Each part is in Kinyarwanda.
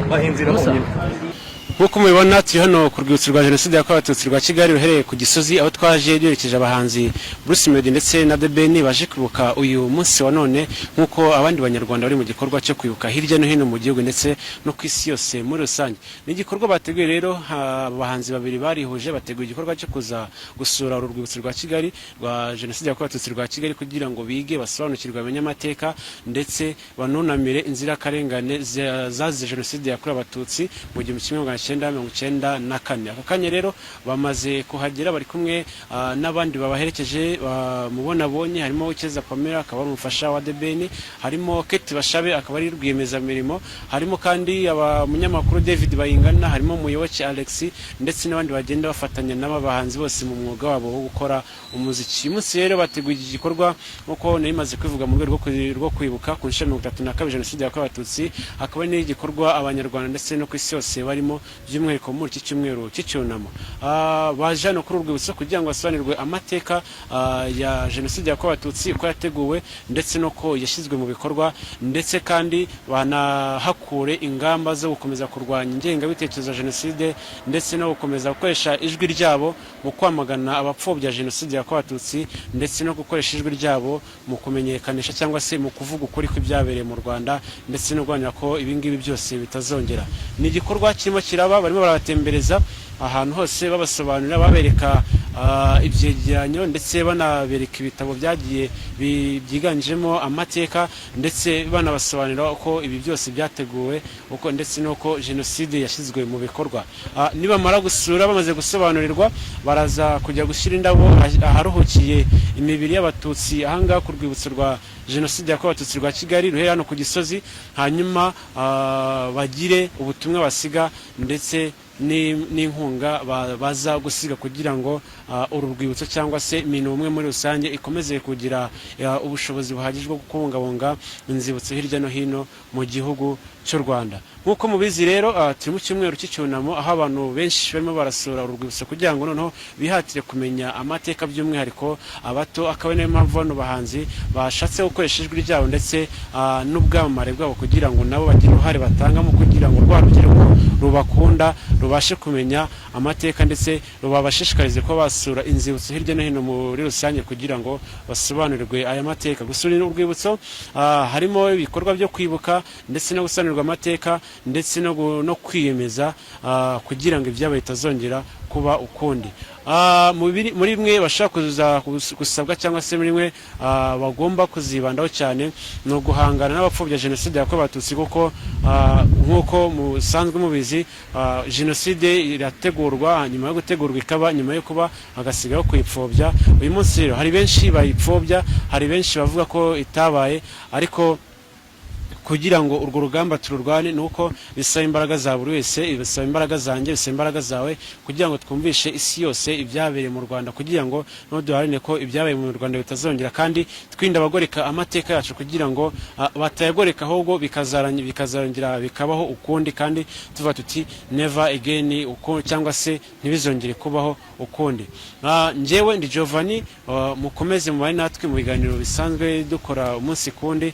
Baha inzira bonyine. Nk'uko mubibona, turi hano ku rwibutso rwa Jenoside yakorewe Abatutsi rwa Kigali, ruherereye ku Gisozi, aho twaje duherekeje abahanzi Bruce Melody ndetse na The Ben, baje kwibuka uyu munsi wa none nk'uko abandi Banyarwanda bari mu gikorwa cyo kwibuka hirya no hino mu gihugu ndetse no ku isi yose muri rusange. Ni igikorwa bateguye rero, abahanzi babiri barihuje bateguye igikorwa cyo kuza gusura uru rwibutso rwa Kigali rwa Jenoside yakorewe Abatutsi rwa Kigali, kugira ngo bige, basobanukirwe, bamenye amateka ndetse banunamire inzirakarengane zazize Jenoside yakorewe Abatutsi mu 1994. Aka kanya rero bamaze kuhagera, bari kumwe n'abandi babaherekeje. Mubona bonye harimo Uwicyeza Pamela, akaba ari umufasha wa The Ben, harimo Kate Bashabe, akaba ari rwiyemezamirimo, harimo kandi umunyamakuru David Bayingana, harimo Muyoboke Alex ndetse n'abandi bagenda bafatanya n'aba bahanzi bose mu mwuga wabo wo gukora umuziki. Uyu munsi rero bateguye iki gikorwa, nk'uko nari maze kubivuga, mu rwego rwo kwibuka ku nshuro 32 Jenoside yakorewe Abatutsi, hakaba n'igikorwa Abanyarwanda ndetse no ku isi yose barimo, by'umwihariko muri iki cyumweru cy'icyunamo. Baje hano kuri uru rwibutso kugira ngo basobanurirwe amateka ya Jenoside yakorewe Abatutsi, uko yateguwe ndetse n'uko yashyizwe mu bikorwa, ndetse kandi banahakure ingamba zo gukomeza kurwanya ingengabitekerezo ya jenoside ndetse no gukomeza gukoresha ijwi ryabo mu kwamagana abapfobya Jenoside yakorewe Abatutsi, ndetse no gukoresha ijwi ryabo mu kumenyekanisha cyangwa se mu kuvuga ukuri kw'ibyabereye mu Rwanda, ndetse no guharanira ko ibingibi byose bitazongera. Ni igikorwa kirimo kiraba, barimo barabatembereza ahantu hose, babasobanurira, babereka ibyegeranyo ndetse banabereka ibitabo byagiye byiganjemo amateka, ndetse banabasobanurira uko ibi byose byateguwe, uko ndetse n'uko jenoside yashyizwe mu bikorwa. Nibamara gusura, bamaze gusobanurirwa, baraza kujya gushyira indabo aharuhukiye imibiri y'Abatutsi ahangaha ku rwibutso rwa Jenoside yakorewe Abatutsi rwa Kigali, ruherereye hano ku Gisozi, hanyuma bagire ubutumwa basiga ndetse n'inkunga baza gusiga kugira ngo uru rwibutso cyangwa se Minubumwe muri rusange ikomeze kugira ubushobozi buhagije bwo kubungabunga inzibutso hirya no hino mu gihugu cy'u Rwanda. Nk'uko mubizi rero, turi mu cyumweru cy'icyunamo, aho abantu benshi barimo barasura uru rwibutso kugira ngo noneho bihatire kumenya amateka, by'umwihariko abato, akaba ari nayo mpamvu bano bahanzi bashatse gukoresha ijwi ryabo ndetse n'ubwamamare bwabo kugira ngo nabo bagire uruhare batanga mu kugira ngo rwa rubyiruko rubakunda rubashe kumenya amateka, ndetse rubabashishikarize kuba basura inzibutso hirya no hino muri rusange kugira ngo basobanurirwe aya mateka. Gusura urwibutso harimo ibikorwa byo kwibuka ndetse no gusobanurirwa amateka ndetse no kwiyemeza kugira ngo ibyabaye bitazongera kuba ukundi. Muri bimwe bashobora kuza gusabwa cyangwa se muri bimwe bagomba kuzibandaho cyane ni uguhangana n'abapfobya Jenoside yakorewe Abatutsi, kuko nk'uko musanzwe mubizi, jenoside irategurwa, nyuma yo gutegurwa ikaba, nyuma yo kuba hagasigaho kuyipfobya. Uyu munsi rero hari benshi bayipfobya, hari benshi bavuga ko itabaye, ariko kugira ngo urwo rugamba tururwane ni uko bisaba imbaraga za buri wese, bisaba imbaraga zanjye, bisaba imbaraga zawe, kugira ngo twumvishe isi yose ibyabereye mu Rwanda, kugira ngo duharanire ko ibyabaye mu Rwanda bitazongera, kandi twirinda abagoreka amateka yacu kugira ngo batayagoreka, ahubwo bikazarongera bikabaho ukundi, kandi tuvuga tuti "Never again" uko, cyangwa se ntibizongere kubaho ukundi. Njyewe ndi Giovanni, mukomeze mubane natwe mu biganiro bisanzwe dukora umunsi kundi,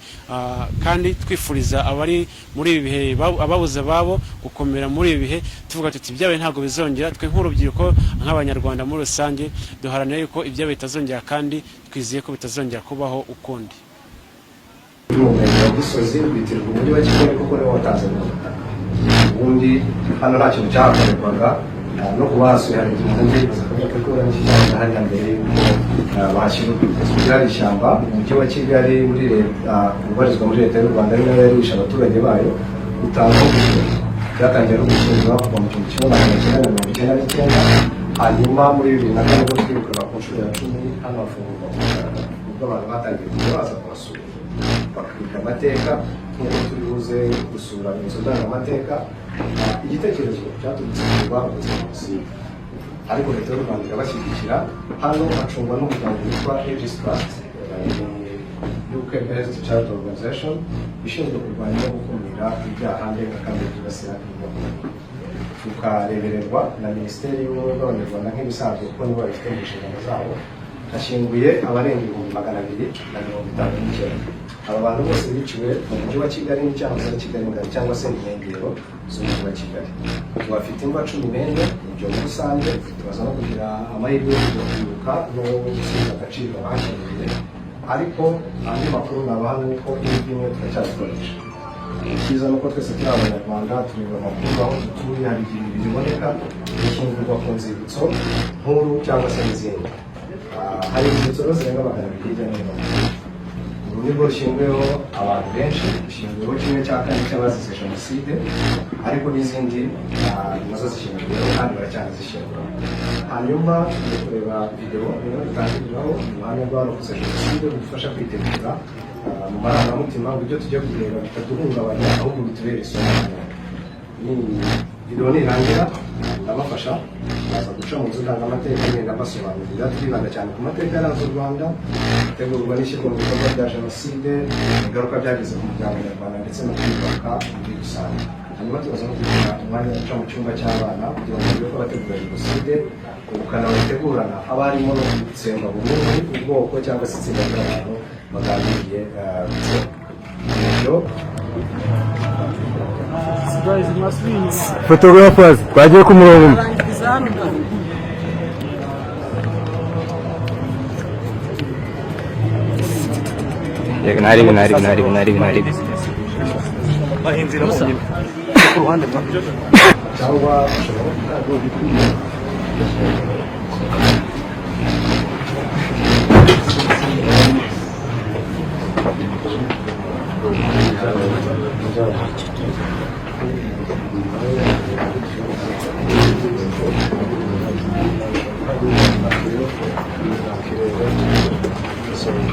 kandi twifuriza abari muri ibi bihe ababuze ababo gukomera muri ibi bihe, tuvuga tuti ibyabaye ntabwo bizongera. Twe nk'urubyiruko, nk'Abanyarwanda muri rusange, duharanira yuko ibyabaye bitazongera, kandi twizeye ko bitazongera kubaho ukundi. Mu murenge wa Gisozi witirirwa umujyi wa Kigali kuko niwo watanze buno butaka. Ubundi hano nta kintu cyahakorerwaga, no kuba hasuye hari igihe umuntu ajya yibaza akavuga ko n'iki cyabaga hariya mbere y'uko bahashyira urwibutso. Byari ishyamba. Umujyi wa Kigali muri leta, ubarizwa muri Leta y'u Rwanda, ari nayo yarishe abaturage bayo, utanga gushyingura. Byatangiye no gushyingura kuva mu 1999, hanyuma muri 2004 ubwo twibukaga ku nshuro ya 10, hano hafungurwa ku mugaragaro, ubwo abantu batangiye kujya baza kuhasura bakiga amateka, nk'uko turi buze gusura inzu ndangamateka. Igitekerezo cyaturutse ku bakoze jenoside, ariko Leta y'u Rwanda irabashyigikira. Hano hacungwa n'umuryango witwa Aegis Trust, ni UK based charity organization ishinzwe kurwanya no gukumira ibyaha ndengakamere byibasira inyokomuntu, tukarebererwa na Minisiteri y'Ubumwe bw'Abanyarwanda nk'ibisanzwe, kuko nibo babifite mu nshingano zabo. Hashyinguye abarenga 259,000. Aba bantu bose biciwe mu mujyi wa Kigali n'icyahoze ari Kigali ngari cyangwa se inkengero z'umujyi wa Kigali. Tubafite imva 14 mu byobo rusange. Tubaza no kugira amahirwe yo kujya kwibuka no gusubiza agaciro abahashyinguye, ariko andi makuru nabaha ni uko imvi imwe turacyazikoresha. Icyiza ni uko twese turi Abanyarwanda, tureba amakuru aho dutuye, hari igihe imibiri iboneka ishyingurwa ku nzibutso nkuru cyangwa se n'izindi. Hari inzibutso rero zirenga 200 hirya no hino mu gihugu. Uru ni rwo rushyinguyeho abantu benshi, rushyinguyeho 1/4 cy'abazize jenoside, ariko n'izindi nazo zishyinguyeho kandi baracyanazishyingura. Hanyuma tugiye kureba videwo niyo dutangiriraho ubuhamya bw'abarokotse jenoside, budufasha kwitegura mu marangamutima ngo ibyo tujya kureba bitaduhungabanya, ahubwo bitubere isomo. Ni videwo nirangira ndabafasha, baza guca mu nzu ndangamateka, ngenda mbasobanurira. Turibanda cyane ku mateka yaranze u Rwanda, itegurwa n'ishyirwa mu bikorwa bya jenoside, ingaruka byagize ku muryango nyarwanda ndetse no kwiyubaka muri rusange. Hanyuma tubaza no kugira umwanya wo guca mu cyumba cy'abana kugira ngo turebe ko abategura jenoside, ubukana bayitegurana, haba harimo no gutsemba burundu ubwoko cyangwa se itsinda ry'abantu bagambiriye gutsemba ibyo. Photographers, twagiye ku murongo umwe. Yego, naribi naribi naribi naribi naribi. Cyangwa ushobora no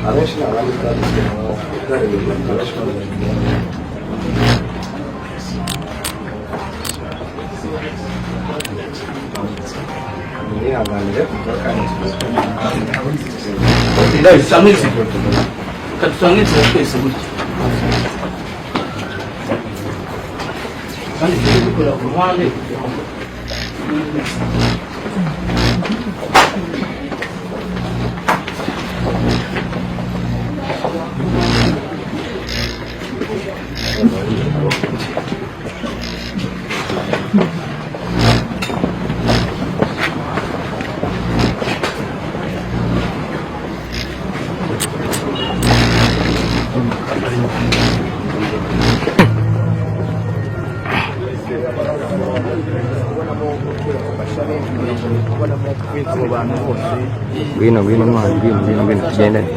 abenshi ni abandi twari abenshi. Mwihanganire kuko kandi Dusange inzira, reka dusange inzira twese gutya, kandi tujye dukora ku ruhande. Ngwino, ngwino mwana, ngwino, ngwino, ngwino tugendane.